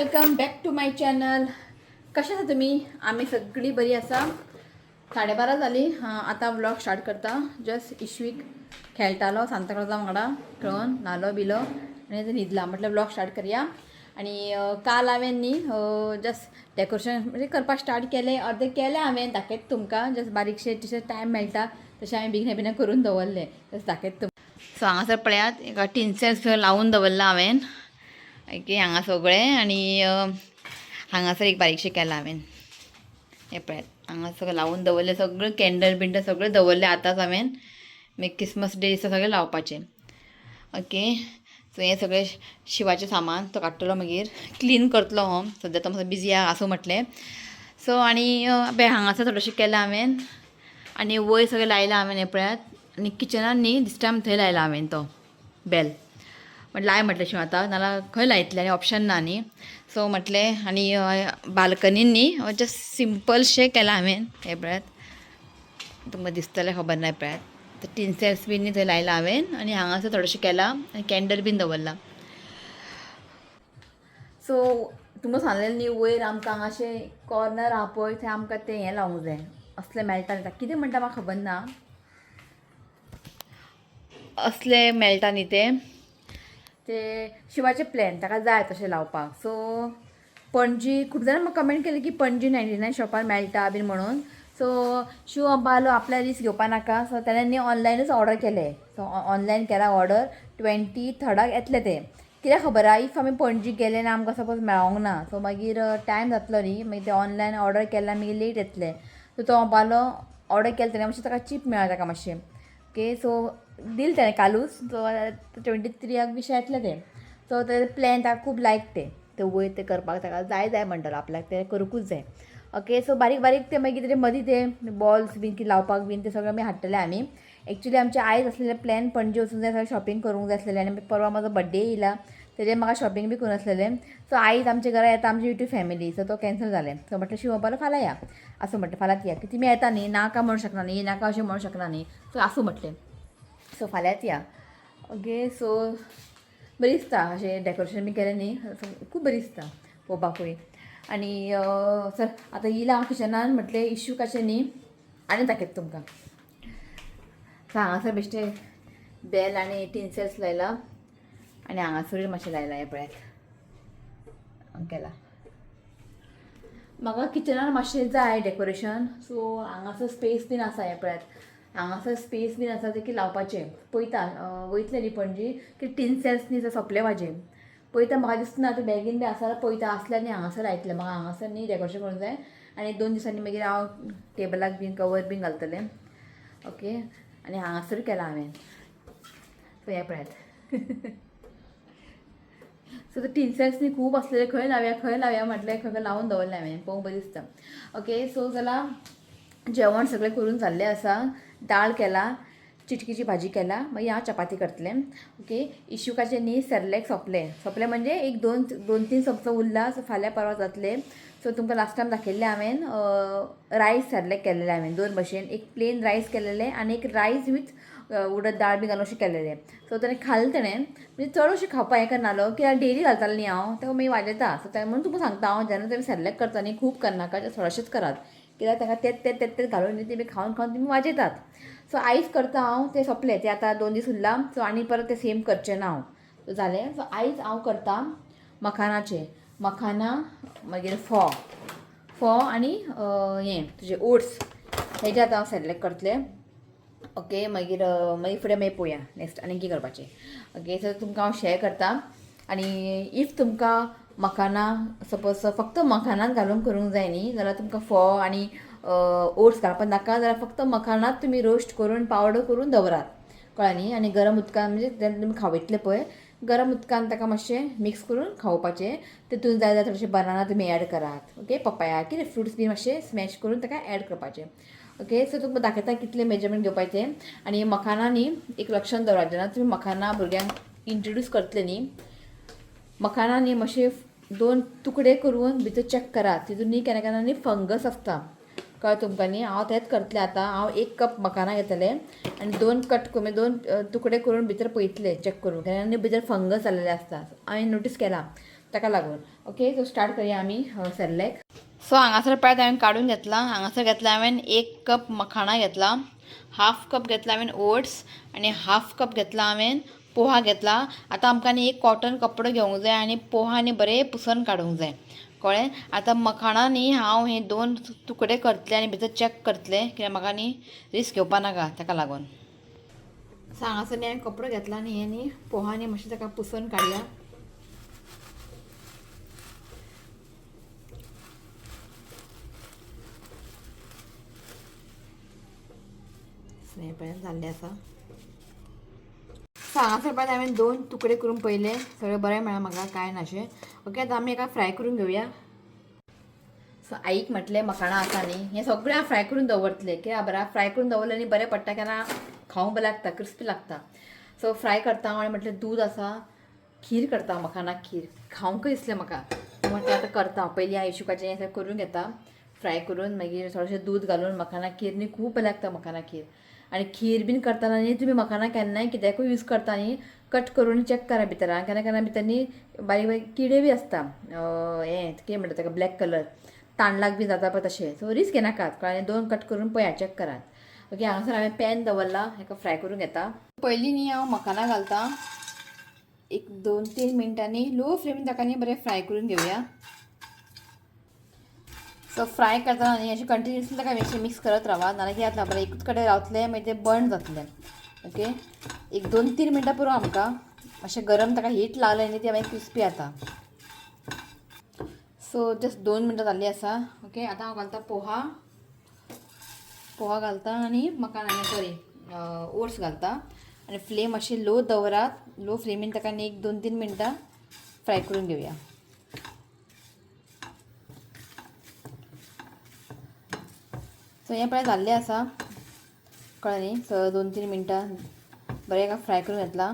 Welcome back to my channel. कशें आसा तुमी? आमी सगळीं बरी आसा. 12:30 जाली. आतां व्लॉग स्टार्ट करता. जस्ट इश्वीक खेळटालो सांताक्लॉजा वांगडा, खेळोन न्हालो बिलो आनी आतां न्हिदला. म्हटल्यार व्लॉग स्टार्ट करया. आनी काल हांवें न्ही जस्ट डेकोरेशन म्हणजे करपाक स्टार्ट केलें, अर्दें केलें हांवें, दाखयत तुमकां. जस्ट बारीकशें तशें टायम मेळटा तशें हांवें बेगीन बेगीन करून दवरलें, तशें दाखयत तुमकां. सो हांगासर पळयात, एका टिनसेल्स लावून दवरलां हांवें. ओके, हांगा सगळें आनी हांगासर एक बारीकशें केलां हांवें. हें पळयात, हांगा सगळें लावून दवरलें, सगळें कॅन्डल बिंडल सगळें दवरलें आतांच हांवें. मागीर क्रिसमस डे दिसा सगळें लावपाचें. ओके, सो हें सगळें शिवाचें सामान तो काडटलो, मागीर क्लीन करतलो हो. सद्या तो मातसो बिजी आहा, आसूं म्हटलें. सो आनी पळय, हांगासर थोडेशें केलां हांवें आनी वयर सगळें लायलां हांवें, हें पळयात. आनी किचनान न्ही दीस टायम थंय लायलां हांवें तो बेल. म्हटलें लाय म्हटलें शिव आतां, नाल्यार खंय लायतलें आनी ऑप्शन ना न्ही. सो म्हटलें आनी बाल्कनीन न्ही जस्ट सिंपलशें केलां हांवें. हें पळयात, तुमकां दिसतलें खबर ना. पळयात, टिनसेल्स बीन न्ही थंय लायलां हांवें आनी हांगासर थोडेशें केलां आनी कॅन्डल बीन दवरलां. सो तुमकां सांगलेलें न्ही, वयर आमकां हांगाशें कॉर्नर आहा पळय, थंय आमकां तें हें लावंक जाय. असलें मेळटा न्ही, कितें म्हणटा म्हाका खबर ना. असलें मेळटा न्ही तें. ते शिवाचे प्लॅन ताका जाय तशें लावपाक. सो पणजी खूब जाणां म्हाका कमेंट केली की पणजी 99 शॉपार मेळटा बीन म्हणून. सो शिव बालो आपल्या रिस्क घेवपा नाका. सो ताणें न्ही ऑनलायनूच ऑर्डर केलें. सो ऑनलायन केला ऑर्डर, 23rd येतलें तें. कित्याक खबर आहा, if आमी पणजी गेले आनी आमकां सपोज मेळोंक ना, सो मागीर टायम जातलो न्ही. मागीर तें ऑनलायन ऑर्डर केल्यार मागीर लेट येतलें. सो तो बालो ऑर्डर केलें तेणें, मातशें ताका चीप मेळ्ळा ताका मातशें. ओके, सो दिलें तेणें कालूच. सो 23 विशय येतलें तें. सो तें प्लॅन ताका खूब लायक तें, तें वयर तें करपाक ताका जाय जाय म्हणटालो, आपल्याक तें करुंकूच जाय. ओके, सो बारीक बारीक ते मागीर तेजे मदीं ते बॉल्स बीन कितें लावपाक बीन ते सगळें आमी हाडटले आमी. एक्चुली आमचें आयज आसलेलें प्लॅन, पणजे वचूंक जाय, सगळें शॉपिंग करूंक जाय आसलेलें आनी परवां म्हाजो बड्डे येयला, तेजेर म्हाका शॉपिंग बी करूंक आसलेलें. सो आयज आमच्या घरा येता आमची युट्यूब फॅमिली, सो तो कॅन्सल जालें. सो म्हटलें शिवपालो फाल्यां या, आसूं म्हटलें, फाल्यांच या की तुमी येता न्ही, नाका म्हणूंक शकना न्ही, नाका अशें म्हणूंक शकना न्ही. सो आसूं म्हटलें, सो फाल्यांच या. ओके, सो बरी दिसता अशें डेकोरेशन बी केलें न्ही, सो खूब बरी दिसता पळोवपाकूय. आनी सर आतां येयलां हांव किचनान, म्हटलें इश्यू कशें न्ही आनी दाखयता तुमकां. सो हांगासर बेश्टें बेल आनी टिनसेल्स लायला आनी हांगासरूय मातशें लायलां. हें पळयात, केलां. म्हाका किचनान मातशें जाय डेकोरेशन. सो हांगासर स्पेस बीन आसा, हें पळयात, हांगासर स्पेस बीन आसा ते की लावपाचें. पळयता, वयतलें न्ही पणजी की टिनसेल्स न्ही सोंपले म्हाजे. पळयता, म्हाका दिसना ते बॅगीन बी आसा जाल्यार पळयता, आसल्यार न्ही हांगासर लायतलें. म्हाका हांगासर न्ही डेकोरेशन करूंक जाय आनी 2 दिसांनी मागीर हांव टेबलाक बीन कवर बीन घालतलें. ओके, आनी हांगासर केलां हांवें. सो हें पळयात. सो ते टिनसेल्स न्ही खूब आसलेले, खंय लावया खंय लावया म्हटलें, खंय खंय लावून दवरलें हांवें. पळोवंक बरें दिसता. ओके, सो जाल्यार जेवण सगळें करून जाल्लें आसा. दाळ केला, चिटकीची भाजी केला, मागीर हांव चपाती करतलें. ओके, इशुकाचें न्ही सेरेलेक सोंपलें. सोंपलें म्हणजे एक दोन दोन तीन चमचो उरला. सो फाल्यां परवां जातलें. सो तुमकां लास्ट टायम दाखयल्लें हांवें, रायस सेरेलेक केल्लेलें हांवें दोन भशेन. एक प्लेन रायस केलेलें आनी एक रायस वीथ उडद दाळ बी घालून अशें केलेलें. सो तेणें खालें तेणें, म्हणजे चड अशें खावपाक हें करनालो, कित्याक डेली घालतालें न्ही हांव, तेका मागीर वाजयता. सो तें म्हणून तुमकां सांगता हांव, जेन्ना तुमी सेरेलेक करता न्ही, खूब करनाका, थोडेशेंच करात, कित्याक ताका तेच तेच तेच तेच घालून न्ही तुमी खावन खावन तुमी वाजयतात. सो आयज करता हांव, तें सोंपलें तें, आतां 2 दीस उरला. सो आनी परत तें सेम करचें ना हांव, जालें. सो आयज हांव करता मखानाचें, मखाना, मागीर फोव फोव आनी हें तुजें ओट्स, हेजें आतां हांव सेरेलेक करतलें. ओके, मागीर मागीर फुडें मागीर पळोवया नेक्स्ट आनी कितें करपाचें. ओके, सो तुमकां हांव शेअर करता. आनी if तुमकां मखाना सपोज फक्त मखानात घालून करूंक जाय न्ही, जाल्यार तुमकां फोव आनी ओट्स घालपाक नाका जाल्यार फक्त मखानात तुमी रोस्ट करून पावडर करून दवरात, कळ्ळें न्ही? आनी गरम उदकान, म्हणजे जेन्ना तुमी खावयतले पळय, गरम उदकान ताका मातशें मिक्स करून खावपाचें. तितून जाय जाल्यार थोडेशे बनाना तुमी एड करात. ओके, पपाया, कितें फ्रुट्स बी मातशे स्मॅश करून ताका एड करपाचें. ओके, सो तुमकां दाखयता कितलें मेजरमेंट घेवपाचें. आनी मखाना न्ही एक लक्षान दवरात, जेन्ना तुमी मखाना भुरग्यांक इंट्रोड्यूस करतले न्ही, मखाना न्ही मातशे दोन तुकडे करून भितर चॅक करात. तितून न्ही केन्ना केन्ना न्ही फंगस आसता, कळ्ळें तुमकां न्ही? हांव तेंच करतलें आतां. हांव 1 कप मखाना घेतलें आनी दोन कट करून, दोन तुकडे करून भितर पळयतलें चॅक करून, केन्ना न्ही भितर फंगस जालेले आसता. हांवें नोटीस केला. ताका लागून. ओके, सो स्टार्ट करया आमी सेरेलेक. सो हांगासर पळयात हांवें काडून घेतला. हांगासर घेतला हांवें 1 कप मखाणा घेतला, 1/2 कप घेतला हांवें ओट्स आनी 1/2 कप घेतला हांवें पोहा घेतला. आतां आमकां न्ही एक कॉटन कपडो घेवंक जाय आनी पोहा न्ही बरें पुसून काडूंक जाय, कळ्ळें. आतां मखाणा न्ही हांव हे 2 तुकडे करतलें आनी भितर चॅक करतलें, कित्याक म्हाका न्ही रिस्क घेवपा नाका, ताका लागून. सो हांगासर न्ही हांवें कपडो घेतला न्ही, हें न्ही पोहा न्ही मातशें ताका पुसून काडया. हें पळय जाल्लें आसा. सो हांगासर पळय हांवें 2 तुकडे करून पळयले, सगळें बरें मेळ्ळां म्हाका, कांय नाशें. ओके, आतां आमी एका फ्राय करून घेवया. सो आईक म्हटलें मखाणां आसा न्ही, हें सगळें हांव फ्राय करून दवरतलें, कित्याक बरें फ्राय करून दवरलें न्ही बरें पडटा, केन्ना खावंक बरें लागता, क्रिस्पी लागता. सो फ्राय करता हांव आनी म्हटलें दूद आसा, खीर करता, मखाना खीर खावंकय दिसलें म्हाका, म्हटलें आतां करता. पयलीं हांव येशुकाचें हें सगळें करून घेता, फ्राय करून मागीर थोडेशें दूद घालून मखाना खीर न्ही खूब बरें लागता मखाना खीर. आनी खीर बीन करतना न्ही तुमी मखाना केन्नाय कित्याकूय यूज करता न्ही, कट करून चॅक करा भितरान, केन्ना केन्ना भितर न्ही बारीक बारीक किडे बी आसता, हें कितें म्हणटा ताका ब्लॅक कलर, तांदळाक बी जाता पळय तशें. सो रिस्क घेनाकात, कळ्ळें, 2 कट करून पळया, चॅक करात. ओके, हांगासर हांवें पॅन दवरला, हेका फ्राय करून घेता. पयलीं न्ही हांव मखाना घालता, 1 2-3 मिनटांनी लो फ्लेमीन ताका न्ही बरें फ्राय करून घेवया. सो फ्राय करतना न्ही अशें कंटिन्युअसली ताका मातशें मिक्स करत रावा, नाजाल्यार कितें जातलें, बरें एकूच कडेन रावतलें, मागीर तें बर्न जातलें. ओके, 1 2-3 मिनटां पुरो आमकां, मातशें गरम ताका हीट लागलें न्ही तें मागीर क्रिस्पी जाता. सो जस्ट 2 मिनटां जाल्लीं आसा. ओके, आतां हांव घालता पोहा, पोहा घालता आनी मखाना सॉरी ओट्स घालता आनी फ्लेम मातशी लो दवरात. लो फ्लेमीन ताका न्ही 1 2-3 मिनटां फ्राय करून घेवया. सो हें पळय जाल्लें आसा, कळ्ळें न्ही. सो 2-3 मिनटां बरें एका फ्राय करून घेतला.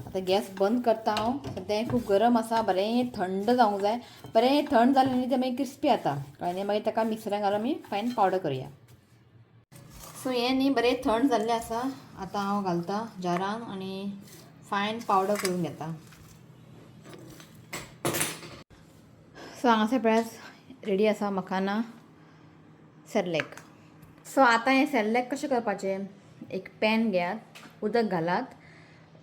आतां गॅस बंद करता हांव, सद्या हें खूब गरम आसा, बरें थंड जावंक जाय. बरें थंड जालें न्ही तें मागीर क्रिस्पी जाता, कळ्ळें न्ही. मागीर ताका मिक्सरान घालून आमी फायन पावडर करुया. सो हें न्ही बरें थंड जाल्लें आसा, आतां हांव घालता जारान आनी फायन पावडर करून घेता. सो हांगासर पळयात रेडी आसा मखाना सेरेलेक. सो आतां हें सेरेलेक कशें करपाचें, एक पॅन घेयात, उदक घालात,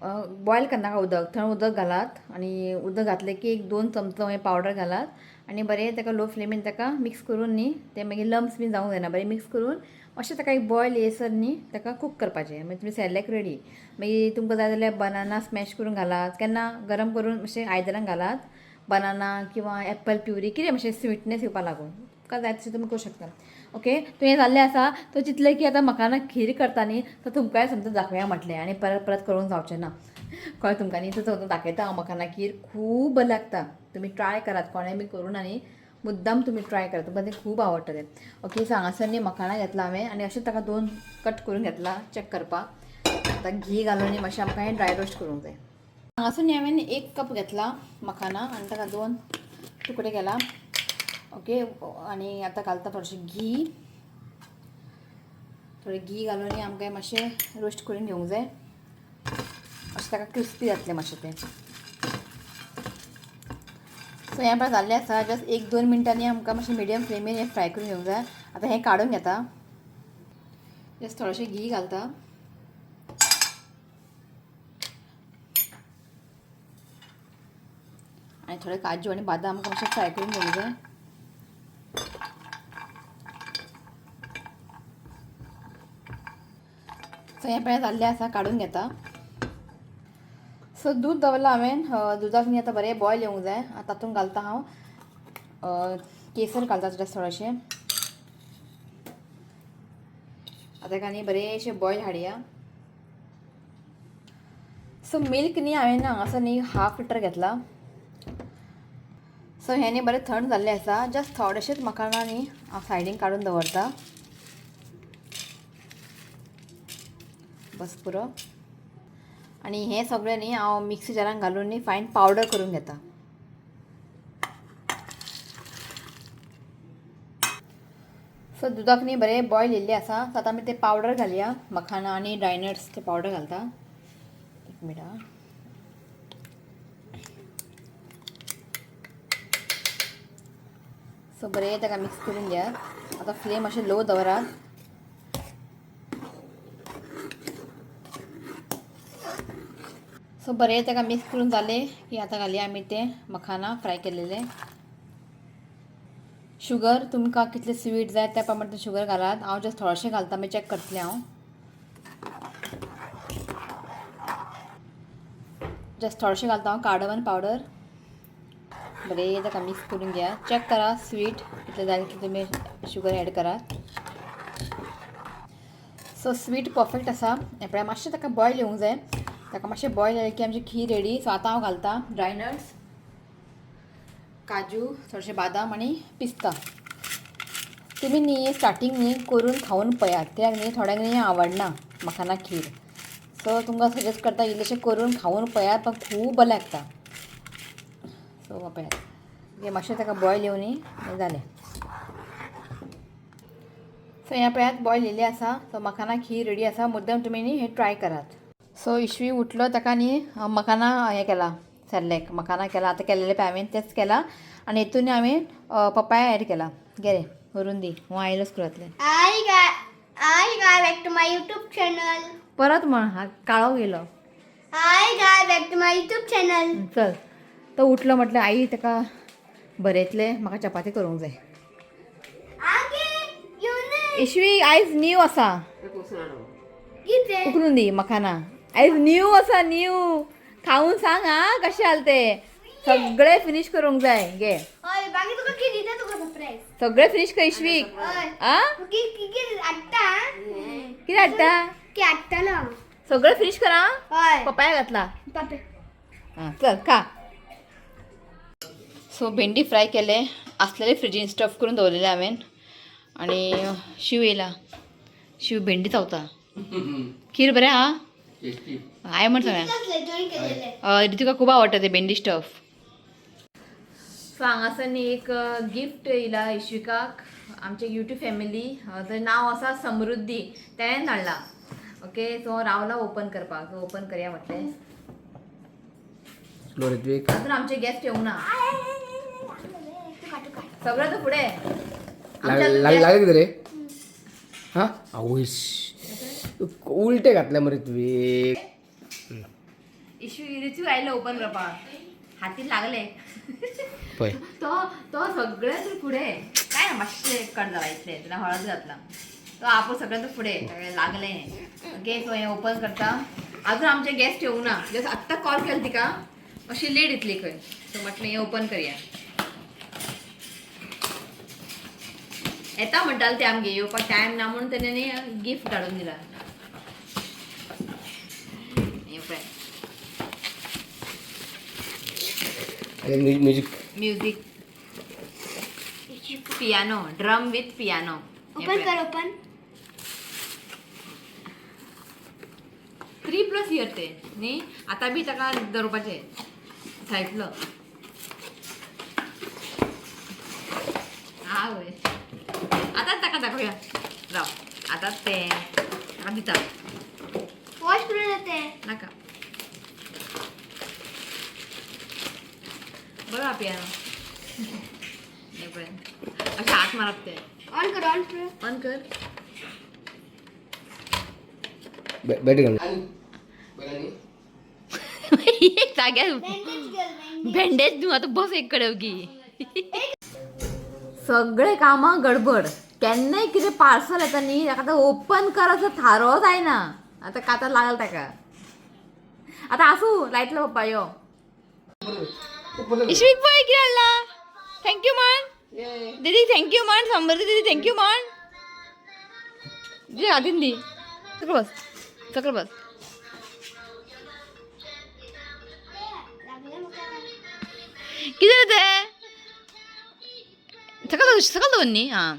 बॉयल करनाका उदक, थंड उदक घालात आनी उदक घातलें की 1 2 चमचो हें पावडर घालात आनी बरें ताका लो फ्लेमीन ताका मिक्स करून न्ही तें मागीर लम्स बीन जावंक जायना, बरें मिक्स करून मातशें ताका एक बॉयल येयसर न्ही ताका कूक करपाचें. मागीर तुमी सेरेलेक रेडी. मागीर तुमकां जाय जाल्यार बनाना स्मॅश करून घालात, केन्ना गरम करून मातशें आयदनाक घालात बनाना किंवा एप्पल प्युरी, कितें मातशें स्वीटनेस येवपा लागून तुमकां जाय तशें तुमी करूं शकता. ओके, तो हें जाल्लें आसा. तो चिंतलें की आतां मखाना खीर करता न्ही, तो तुमकांय समजा दाखोवया म्हटलें आनी परत परत करूंक जावचें ना, कळ्ळें तुमकां न्ही. तो दाखयता हांव मखाना खीर खूब बरें लागता, तुमी ट्राय करात, कोणें बी करूं ना न्ही, मुद्दाम तुमी ट्राय करात, तुमकां तें खूब आवडटलें. ओके, सो हांगासर न्ही मखाना घेतला हांवें आनी अशें ताका 2 कट करून घेतला चॅक करपाक. आतां घी घालून न्ही मातशें आमकां हें ड्राय रोस्ट करूंक जाय. हांगासर न्ही हांवें 1 कप घेतला मखाना आनी ताका 2 तुकडे केला. ओके, आनी आतां घालता थोडेशें घी, थोडें घी घालून न्ही आमकां मातशें रोस्ट करून घेवंक जाय, मातशें ताका क्रिस्पी जातलें मातशें तें. सो हें पळय जाल्लें आसा, जस्ट 1 2 मिनटांनी आमकां मातशें मिडियम फ्लेमीर हें फ्राय करून घेवंक जाय. आतां हें काडून घेता, जस्ट थोडेशें घी घालता. आनी थोडे काजू आनी बादाम आमकां मातशें फ्राय करून घेवंक जाय. सो हें पळय जाल्लें आसा, काडून घेता. सो दूद दवरलां हांवें, दुदाक न्ही आतां बरें बॉयल येवंक जाय. आतां तातूंत घालता हांव केसर घालता जस्ट थोडेशें. आतां ताका न्ही बरेंशें बॉयल हाडया. सो मिल्क न्ही हांवें हांगासर न्ही 1/2 लिटर घेतला. सो हें न्ही बरें थंड जाल्लें आसा, जस्ट थोडेशेंच मखाना न्ही हांव सायडीन काडून दवरता, बस पुरो. आनी हें सगळें न्ही हांव मिक्सी जारान घालून न्ही फायन पावडर करून घेता. सो दुदाक न्ही बरें बॉयल येयल्लें आसा, सो आतां आमी ते पावडर घालया, मखाना आनी ड्राय नट्स ते पावडर घालता. एक मिनट. सो बरें ताका मिक्स करून घेयात. आतां फ्लेम मातशें लो दवरात. सो बरें ताका मिक्स करून जालें की आतां घालया आमी ते मखाना फ्राय केलेले. शुगर तुमकां कितले स्वीट जाय त्या प्रमाणे शुगर घालात. हांव जस्ट थोडेशें घालता, मागीर चॅक करतलें हांव. जस्ट थोडेशें घालता हांव कार्डमन पावडर. बरें ताका मिक्स करून घेया. चॅक करा स्वीट कितलें जाय तितलें तुमी शुगर एड करात. सो स्वीट परफेक्ट आसा. हें पळय मातशें ताका बॉयल येवंक जाय. ताका मातशें बॉयल जालें की आमची खीर रेडी. सो आतां हांव घालता ड्राय नट्स, काजू, थोडेशे बादाम आनी पिस्ता. तुमी न्ही स्टार्टींग न्ही करून खावन पळयात, कित्याक न्ही थोड्यांक न्ही आवडना मखाना खीर. सो तुमकां सजेस्ट करता इल्लेशें करून खावन पळयात, पण खूब बरें लागता. सो पळयात ओके, मातशें ताका बॉयल येवन न्ही जालें. सो हें पळयात बॉयल येयल्लें आसा. सो मखाना खीर रेडी आसा. मुद्दम तुमी न्ही हें ट्राय करात. सो इशवी उठलो ताका न्ही मखाना हें केला, सेरलेक मखाना केला. आतां केलेलें पळय हांवें तेंच केलां आनी हितून हांवें पपाया एड केला. गेले व्हरून दी, हांव आयलो स्कुलांतल्यान. Hi guys, back to my YouTube channel. परत म्हण, हा काळो गेलो. Hi guys, back to my YouTube channel. चल तो उठलो म्हटलें आई ताका बरयतलें, म्हाका चपाती करूंक जाय. आगे येवन इशवी आयज न्यू आसा. कितें? उखलून दी मखाना. आयज न्यू आसा, न्यू खावन सांग हा कशें जालें तें. सगळें फिनीश करूंक जाय गे. हय, मागीर तुका कितें दिता तुका सरप्रायज. सगळें फिनीश कर इशवीक. हय. आ कितें हाडटा? कितें हाडटा? कितें हाडटलो हांव. सगळें फिनीश कर आं. हय. पपाया घातला. पापे. आं चल खा. सो भेंडी फ्राय केले आसलेले फ्रिजीन स्टफ करून दवरलेले हांवें. आनी शिव येयला, शिव भेंडी चावता. खीर बरें आहा हाय म्हण सगळ्यांक. कसले जॉईन केलेले? ऋतिका खूब आवडटा ते भेंडी स्टफ. सो हांगासर न्ही एक गिफ्ट येयला इश्विकाक, आमचे यूट्यूब फॅमिली. ताचें नांव आसा समृद्धी, तेणें धाडला. ओके, सो रावला ओपन करपाक. सो ओपन करया म्हटलें. स्लो ऋत्विक. अजून आमचे गेस्ट येवंक ना. तुका तुका. सगळं तर फुडें आमचे अजून लागले कितें रे? हा आवयस, उलटे घातले मरे ऋत्विक. इश्यू ऋत्विक आयलो ओपन करपाक, हातीन लागले. पळय तो तो सगळ्यांत फुडें. काय ना मातशें कट जाला इतलें, तेन्ना हळद घातला. तो आपूण सगळ्यांत फुडें, सगळें लागलें. ओके, सो हें ओपन करता. अजून आमचे गेस्ट येवंक ना, जस्ट आत्तां कॉल केलो तिका, मातशी लेट येतली खंय. सो म्हटलें हें ओपन करया. येता म्हणटाले ते, आमगे येवपाक टायम ना म्हणून तेणे न्ही गिफ्ट धाडून दिला. हें पळय. Music. Music, piano, drum with piano. Open कर, ओपन. 3+ इयर ते न्ही, आतां बी ताका दवरपाचें सायटलो. आवय, आतांच ताका दाखोवया, राव आतांच तें ताका दिता. वॉश करून येते. नाका, बरो आहा पियानो. हें पळय अशें हात मारप ते. ऑन कर, ऑन कर. ऑन कर. बॅटरी घाल. एक जाग्यार बँडेज कर, बँडेज. भेंडेच न्हू, आतां बस एक कडेन ओगी. सगळे कामां गडबड. केन्नाय कितें पार्सल येता न्ही, ताका आतां ओपन कर असो थारो जायना. आतां कांतार लागल ताका. आतां आसूं, लायतलो पप्पा यो. इश्वीक पळय कितें हाडला. Thank you म्हण दीदी, thank you म्हण समृद्धी दीदी, thank you म्हण. जी हातीन दी. सकल बस, सकल बस. लागलें म्हाका. कितें तें सकल दवर, सकल दवर न्ही. आं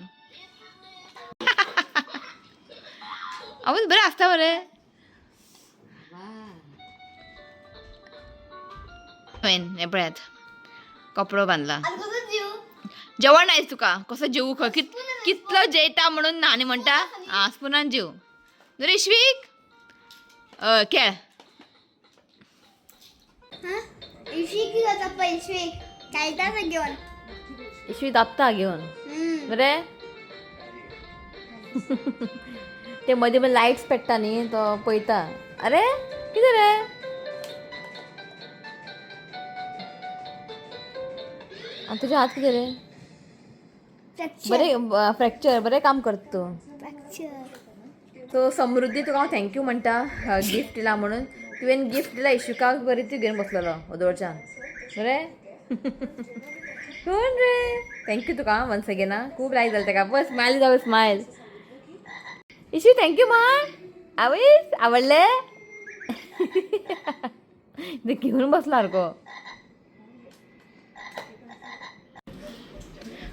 आवय, बरें आसता मरे. हांवें हें पळयात कपडो बांदला. आतां कसो जेव? जेवण आयज तुका कसो जेवू खंय, कितलो जेयता म्हणून ना. आनी म्हणटा आं स्पुनान जेव. बरें इश्वीक खेळ. हा, इश्वीक कितें जाता पळय, इश्वीक चालता घेवन. इशवी दाबता घेवन बरे. ते मदीं मदीं लायट्स पेट्टा न्ही, तो पळयता. अरे कितें रे? आनी तुजे हात कितें रे? बरें फ्रॅक्चर, बरें काम करता तूं. सो समृद्धी, तुका हांव thank you म्हणटा गिफ्ट दिला म्हणून. तुवें गिफ्ट दिला इशुकाक, बरी तूं घेवन बसलेलो ओदोळच्यान. बरें, कोण रे? Thank you तुका वन्स अगेन. खूब लायक जालें ताका. बस स्मायल जावं, स्मायल. इशू, thank you म्हण. आवयस, आवडले? ते घेवन बसला सारको.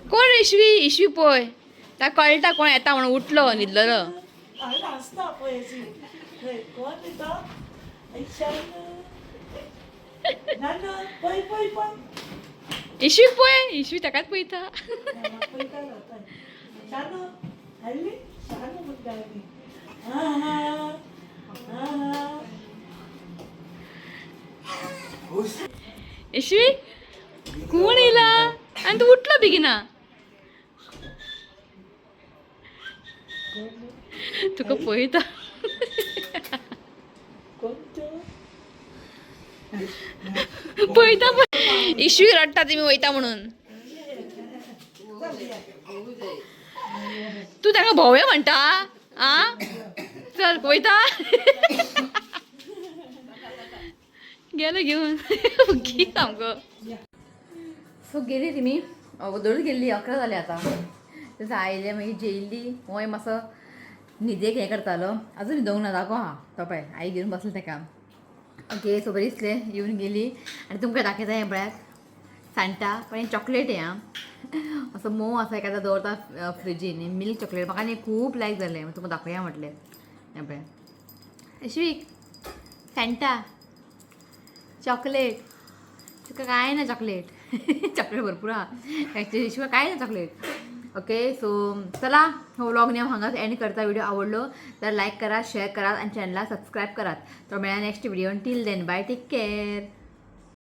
कोण रे इशवी? इशवी पळय, ताका कळटा कोण येता म्हणून. उठलो न्हिदलेलो. हांसता पळय अशी. थंय कोण येता? नाना, पळय पळय पळय. इशवी पळय, इशवी ताकाच पळयता. पळयता जाता. शानू आयली, शानू म्हणटा आमी. आं हा आं हा. इशवी, कोण येयला आनी तूं उठलो बेगिना? तुका पळयता. कोण तो? पळयता. इशवी रडटा तुमी वयता म्हणून. तूं ताका भोंवया म्हणटा? आ, चल वयता. गेलो घेवन की सामको. सो गेली तिमी अगोदरूच गेल्ली. 11 जाले आतां. तसो आयले, मागीर जेयल्ली. होय, मातसो न्हिदेक हें करतालो. अजून न्हिदोंक ना, जागो आहा तो. पळय, आई घेवन बसले ताका. ओके, सो बरी दिसलें येवन गेली. आनी तुमकां दाखयता हें पळयात, सांटा. पण हें चॉकलेट हें आं, असो मोव आसा, एकादा दवरता फ्रिजीन. मिल्क चॉकलेट म्हाका न्ही खूब लायक जालें, तुमकां दाखोवया म्हटलें. हें पळय, यशवीक सँटा चॉकलेट. तुका काय ना चॉकलेट? चॉकलेट भरपूर आहा ॲक्च्युली. शिवाय काय ना चॉकलेट. ओके, सो चला, हो व्लॉग न्ही हांव हांगाच एंड करता. व्हिडिओ आवडलो तर लायक करा, शेअर करात आणि चॅनला सबस्क्राईब करात. तर मेळा next video. Till then, bye, take care.